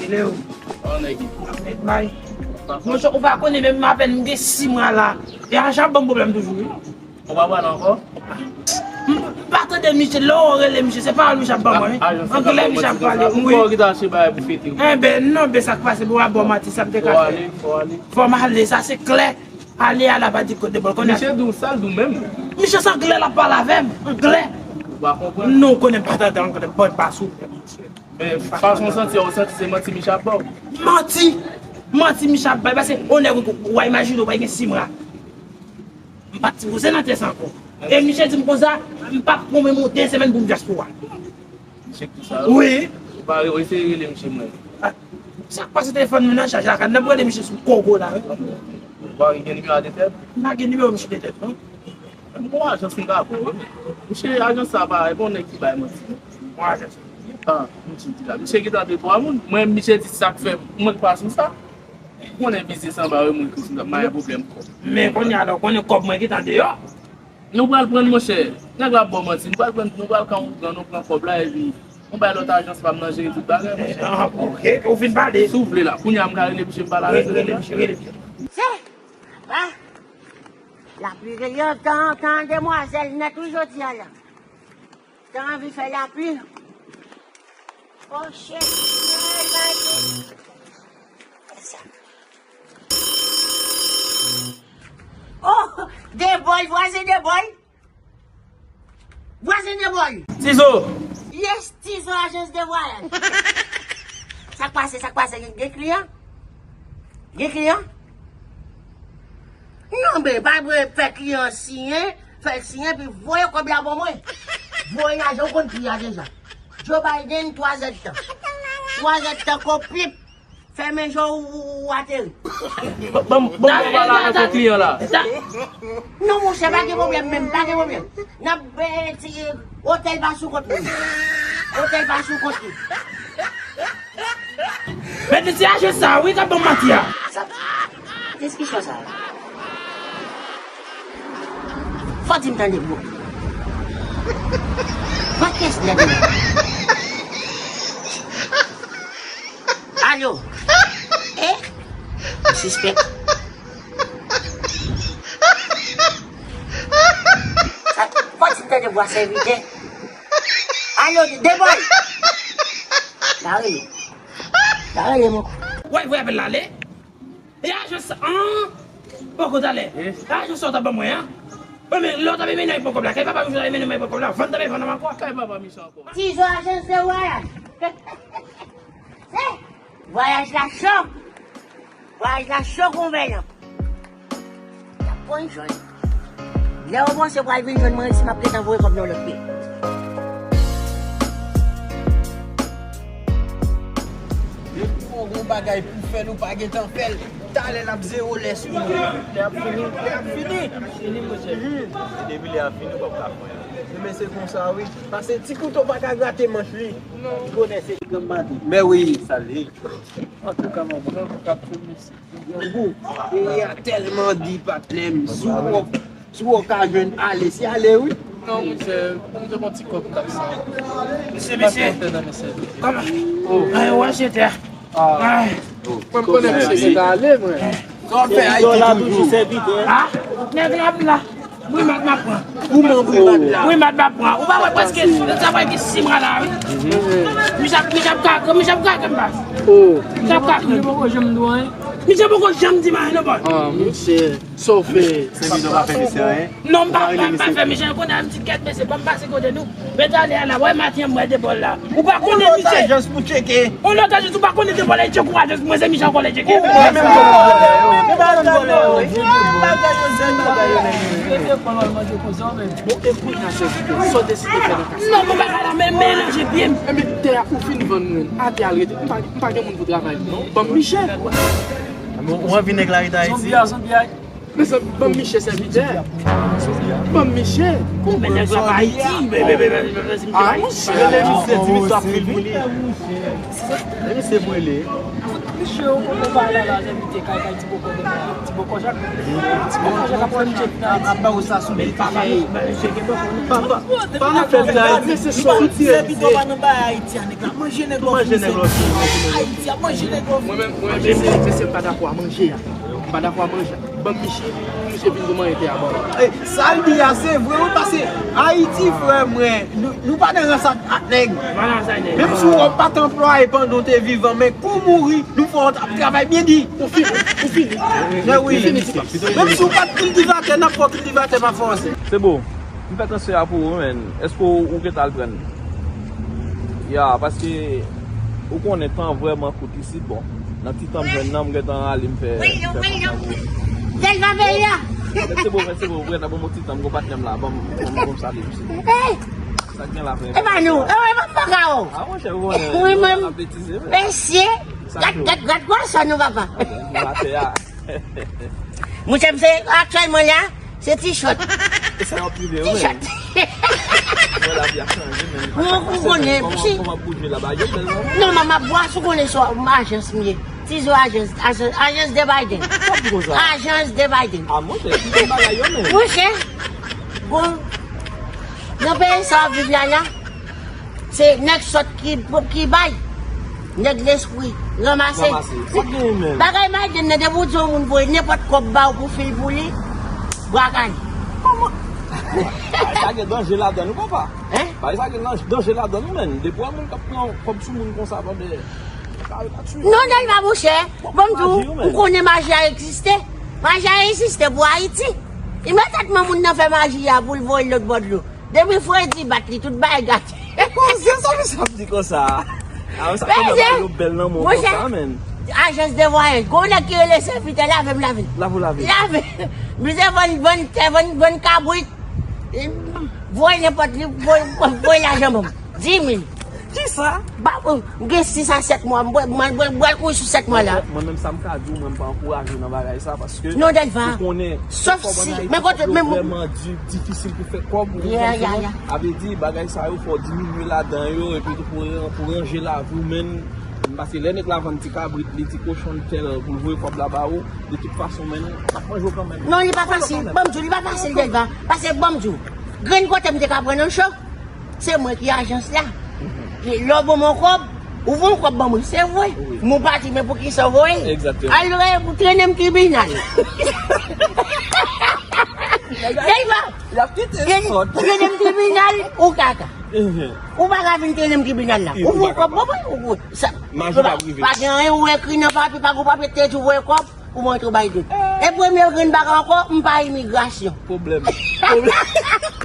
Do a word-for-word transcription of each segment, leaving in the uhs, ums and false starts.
Leo. An nèg. Nèg bay. Monchè, ou pa konnen menm apèn m gen sis mwa la. E ajan ap ban m pwoblèm toujou, wi. Ou pa pale ankò? M pa tande misye, lè w rele misye, se pawòl misye ap ban mwen, wi. Anglè misye ap pale, wi. Ou ki ta achte bagay pou fete, wi. Enben, non, ben sa k pase, bon, a bon, Matis, sa m te ka fè. Fò w ale, fò w ale. Fò m ale, sa se klè. Ale a la pa di kote bòl, konnen. Misye di w sa l di w menm. Misye se anglè l ap pale avè m, anglè. Ou pa konprann. Non, konnen m pa tande anglè, bòt pa souple, mesye. Men fason w santi a, ou santi se manti misye ap ba w. Manti! Manti misye ap bay, paske on nèg ou, ou a imajine w pa gen sis mwa. M pa t sipoze nan tès ankò. E misye di m konsa, m p ap pran menm yon de semèn pou m dyaspora. Misye ki sa? Wi. Ou pa re-, eseye rele misye mwen. Ah, sa k pase telefòn mwen nan chaj la, n ap rele misye sou gogo la, wi. Ou pa gen nimewo a de tèt? M pa gen nimewo misye de tèt, non. Bon ajans m ka ba w, wi. Misye, ajans sa pa, e bon nèg ki bay manti. Bon ajans. Ah, misye di la. Misye gentan de twa moun. Mwen, misye di sa k fè mwen k pa sou sa. Ou konnen biznis anba, wi, moun ki sou sa, m pa gen pwoblèm kòb. Men kounye a la, ou konnen kòb mwen gentan deyò. Nou pral pran l, monchè. Nèg la ap ba w manti. Nou pral pran, nou pral kan ougan, nou pran kòb la, epi nou bay lòt ajans pa m nan jere tout bagay, monchè. Ah, ok, ou fin pale. Si w vle la, kounye a m ka rele misye m pale avè l. Rele, rele misye, rele misye. Se, pa. Lapli rele yo, tan, tan demwazèl nèt wi jodi a la. Tan anvi fè lapli. Oh shit. Oh, Deboy, vwazen Deboy. Vwazen Deboy. Tizo. Yes, Tizo, ajans de vwayaj. Sa k pase, sa k pase, gen, gen kliyan? Gen kliyan? Non, men, pa vre, fè kliyan siyen, fè l siyen, epi voye kòb la ban mwen. Voye lajan, ou konn pri a deja. Joe Biden, twa zèdtan. Twa zèdtan, konpip. Fèmen je w, ou, ou ateri. Ban m, ban m pale avèk yon kliyan la. Non, monchè, pa gen pwoblèm menm, pa gen pwoblèm. N ap, eh, ti, eh, otèl pa sou kont mwen. Otèl pa sou kont li. Men se ajans sa, wi, k ap ban m manti a. Sa, diskisyon sa. Fò di m tande, bro. Pakèt nèg la. Alo. Eh? Ou sispèk. Sa, fò di m tande vwa sèvitè. Alo, Deboy. La rele. La rele, mon. Wè, wè, apèl la ale. E ajans sa, an, poko talè. E ajans sa w t ap ban mwen an. Wi, men lè w t ap mennen mwen pran kòb la, kay papa Michel ap mennen mwen pran kòb la, vann tanmen vann ankò. Kay papa Michel ankò. Tizo ajans de vwayaj. Se vwayaj la cho. Vwayaj la cho konvenyan. N ap pran jòn. Lè yo panse pral vin jwenn mwen, si m ap gentan voye kòb nan lòt peyi. Depi w gon bagay pou fè l, ou pa gentan fè l. Talè l ap zewo lè sou ou. Lè ap fini, lè ap fini. Fini, monchè. Depi lè ap fini, ou p ap ka fè anyen. Men se konsa, wi. Pase ti kouto pa ka grate manch li. Ti bonè se li k ap mande. Men wi, sa l ye. Antouka, manman, k ap fè mesye. Peyi a tèlman di, patnè m. Si w, si w ka jwenn ale, se ale, wi. Non, monchè, m te gon ti kòb kat san. Mesye, mesye. Kòman? Oh. Ay, w achte tè. Ah. Ay. Mwen, m konnen misye se ta ale, mwen. Sa w ap fè Ayiti toujou? Ah, nèg la ap la. Wi, mat m ap pran. Ou manm ou mat la. Wi, mat m ap pran. Ou pa wè prèske sa fè ki sis mwa la, wi. Misye ap, misye ap kake, misye ap kake m baz. Oh. Misye ap kake m. Misye poko janm di m anyen. Misye poko janm di m anyen non, bòy. Ah, monchè, sa w fè? Senk mil dola pa fè misye anyen. Non, m pa, m pa, m pa fè misye anyen. Kounye a m di kèt mesye, ban m pase kote nou. Men talè a la, wè maten an m wè Debòl la. Ou pa konnen misye. Yon lòt ajans pou tcheke. Yon lòt ajans ou pa konnen Debòl la, li tcheke yon ajans, mwen se misye ankò li tcheke. Ou pa menm konn vòlè. Ou pa konn vòlè, wi. Bagay yo zen bagay yo menm. Rete kòl al manje konsa, men. Bon, e kounye a, sèvitè, sa w deside fè nan ka sa? Non, mwen pa ka la, men melanje pye m. Enben, tè a ou fin vann mwen, atè a l rete. M pa, m pa gen moun pou travay, non. Ban m miche. Ou anvi nèg la rete Ayiti? Zonbi a, zonbi a. Mezanmi, ban m miche sèvitè. Ban m miche. Men nèg la pa Ayiti. Ah, monchè. Rele misye, di misye ap vin pou li. Rele misye pou li. Che ou kote pa la la, envite kay kay ti boko demen. Ti boko jak. Ti boko jak ap fè misye vin Ayiti. Ap ba ou sa sou bèl ti fèy. Pa pa pa nan fèt la, men se sòti. Se pito pa nan bay Ayiti a, nèg la manje nèg lòf. Manje nèg lòf. Ayiti a manje nèg lòf. Mwen menm, mwen menm, se se m pa dakò a manje a. M pa dakò a manje a. Ban m misye, misye vin kòman ete a ban. Sa l di a se vre wi, paske Ayiti, frè mwen, nou, nou pa nan rans ak, ak nèg. Menm si w pa t anplwaye pandan w te vivan, men kou w mouri, nou fè w ap travay byen di. Ou fini, ou fini. Ou fini, ti pap. Menm si w pa t kiltivatè, n ap fè w kiltivatè pa fòse. Se bon. M fè transfè a pou ou, men èske ou, ou gentan al pran l? Ya, paske ou konnen tan vrèman kout isit, bon. Nan ti tan m jwenn nan, m gentan ale m fè, fè kontan pou ou. Dèlva peyi a. Mèsi bon, mèsi bon, frè, nan bon ti tan m gon patnè m la, ban m, ban m, ban m salye misye. Sa k gen la, frè? E pa nou, e pa m pa ka ou. A, monchè, ou konnen, wi, nou men, ap betize, men. Mesye, gad, gad, gad gwa sa nou, papa. Atè a. Monchè, m se aktyèlman la, se ti chòt. Sa yo ap rive yo menm. Ti chòt. Mwen lavi ap chanje menm. Mwen ou konnen, kòman, si kòman ap bouje la, bagay yo bèl non. Non, manman, bwa sou konnen se ajans m ye. Tizo ajans, ajans, ajans de Biden. Sa pou konsa? Ajans de Biden. A, monchè, ki bon bagay yo menm. Monchè, bon, nan peyi sa w ap viv la la, se nèg sòt ki, ki bay. Nèg lespri ranmase. Ranmase. Sa k genyen menm? Bagay Biden nan, depi w di yon moun voye nenpòt kòb ba w pou fil pou li, bwa kale. Kòman? Sa gen danje ladan l wi, papa. Hein? Bagay sa gen dan-, danje ladan l wi, menn. Depi w wè moun k ap pran kòb sou moun konsa, pandan, sa yo pa tiye. Non, Dèlva, monchè. Bon, m di w, ou konnen maji a egziste. Maji a egziste pou Ayiti. Imedyatman moun nan fè maji a pou l voye l lòt bò dlo. Depi fredi bat li, tout bagay gate. Koze sa misye ap di konsa? A, sa kòman bagay yo bèl nan men w konsa, menn. Ajans de vwayaj. Gon nèg ki rele sèvitè, lave m, lave l. Lave w, lave l. Lave. Misye vann, vann tè, vann, vann kabrit. Voye nenpòt li, voye, voye lajan ban m. Dis mil. Kisa? Ba, m gen sis a sèt mwa, m bwè, m bwè, m bwè kouri sou sèt mwa la. Mwen, mwen menm sa m ka di w, mwen m pa ankouraje w nan bagay sa, paske non, Dèlva. Ou konnen, sòf si, men kote, men vrèman di-, difisil pou fè kòb, ou konprann sa? Ya, ya, ya. Sa vle di, bagay sa yo, fò w diminye ladan yo, epi tou pou ran-, pou ranje lavi w, menn. Paske lè nèg la vann ti kabrit li, ti kochon l tè l, pou l voye kòb la ba ou, de tout fason, menn, l ap manje w kanmenm. Non, li pa fasil. Ban m di w, li pa fasil, Dèlva. Paske ban m di w, grenn kote m te ka pran nan cho. Se mwen ki ajans la. Lè w ban m yon kòb, ou voye yon kòb ban mwen, se vre. Wi. Mwen pati, men poukisa w voye l? Egzakteman. Al re-, trennen m tribinal. Dèlva, y ap kite sòt. Trennen m tribinal, ou kaka. Mhm. Ou pa ka vin trennen m tribinal la. Ou voye kòb ban mwen, ou voye. Sa, maji pa rive. Pa gen anyen ou ekri nan papye, pa gen papye te di w voye kòb. Pou mwen tou bay dout. E premye grenn bagay ankò, m pa imigrasyon. Pwoblèm. Pwoblèm.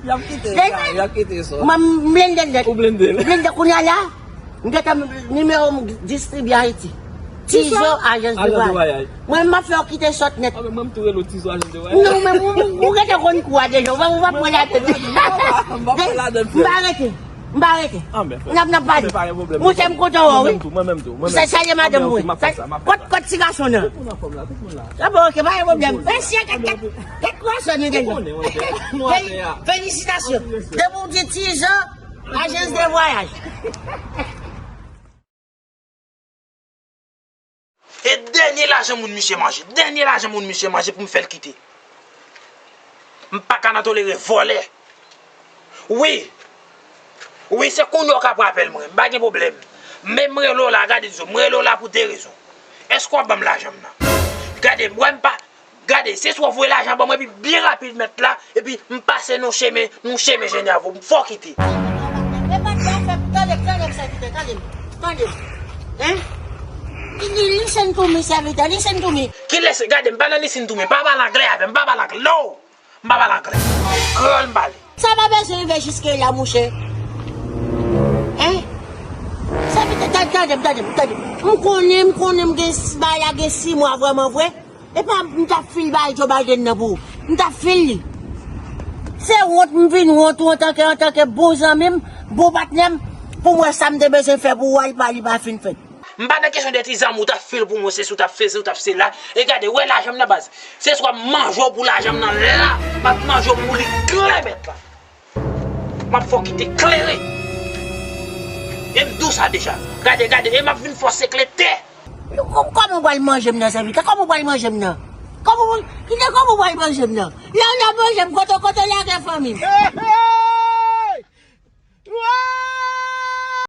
Y ap kite sa, y ap kite sa. Mwen, m blende l nèt. Ou blende l. Blende kounye a la, m gentan nimewo m distribye Ayiti. Tizo, ajans de vwayaj. Mwen, m ap fè w kite sòt nèt. A, men mwen, m tou rele w Tizo, ajans de vwayaj. Non, men ou, ou, ou gentan konn kou a deja. Ou pa, ou pa pran latèt. M pa pran latèt, frè. M pa rete. M pa rete. N ap, n ap pale. Monchè, m kontan wè w, wi. Mwen menm tou, mwen menm tou. Sa, salye madanm mwen. Kot, kot ti gason nan? Tout moun anfòm la, tout moun la. Sa bon, ok, pa gen pwoblèm. Mèsi, kèt, kèt, kèt, kòson nou genyen. Felisitasyon. Depi w di Tizo, ajans de vwayaj. E dènye lajan moun misye manje, dènye lajan moun misye manje pou m fè l kite. M pa ka nan tolere vòlè. Wi. Wi, se kounye a w ka pran apèl mwen, m pa gen pwoblèm. Men m rele w la, gade zo, m rele w la pou de rezon. Èske w ap ban m lajan m nan? Gade, m wè m pa, Gade, se swa w voye lajan ban mwen, epi byen rapid mèt la, epi m pase nan chemen, nan chemen Jenèvo, m fè w kite. E pa t afè, tande, tande m, sèvitè, tande m, tande m. Hein? Li, li, listen to me, sèvitè, listen to me. Ki listen? Gade, m pa nan listen to me, pa pale anglè avè m, pa pale anglè, no! M pa pale anglè. Kreyòl m pale. Sa pa bezwen rive jiske la, monchè. Hein? Sèvitè, tande, tande m, tande m, tande m. M konnen, m konnen m gen, bagay la gen sis mwa vrèman vre. E pa m t ap fil bay Joe Biden nan pou ou. M t ap fil li. Se wont m vin wont ou antanke, antanke bon zanmi m, bon patnè m, pou m wè sa m te bezwen fè pou ou a, li pa, li pa fin fèt. M pa nan kesyon de ti zanmi ou t ap fil pou mwen, se si ou t ap fè, se si ou t ap sela. E gade, wè lajan m nan baz. Se swa m manje w pou lajan m nan la, m ap manje w pou li klè mèt la. M ap fè w kite klere. E m di w sa deja. Gade, gade, e m ap vin fè w sekle tè. Kòman w pral manje m nan, sèvitè? Kòman w pral manje m nan? Kòman w, kòman w pral manje m nan? Lè w nan manje m, kote, kote w lage fanmi m?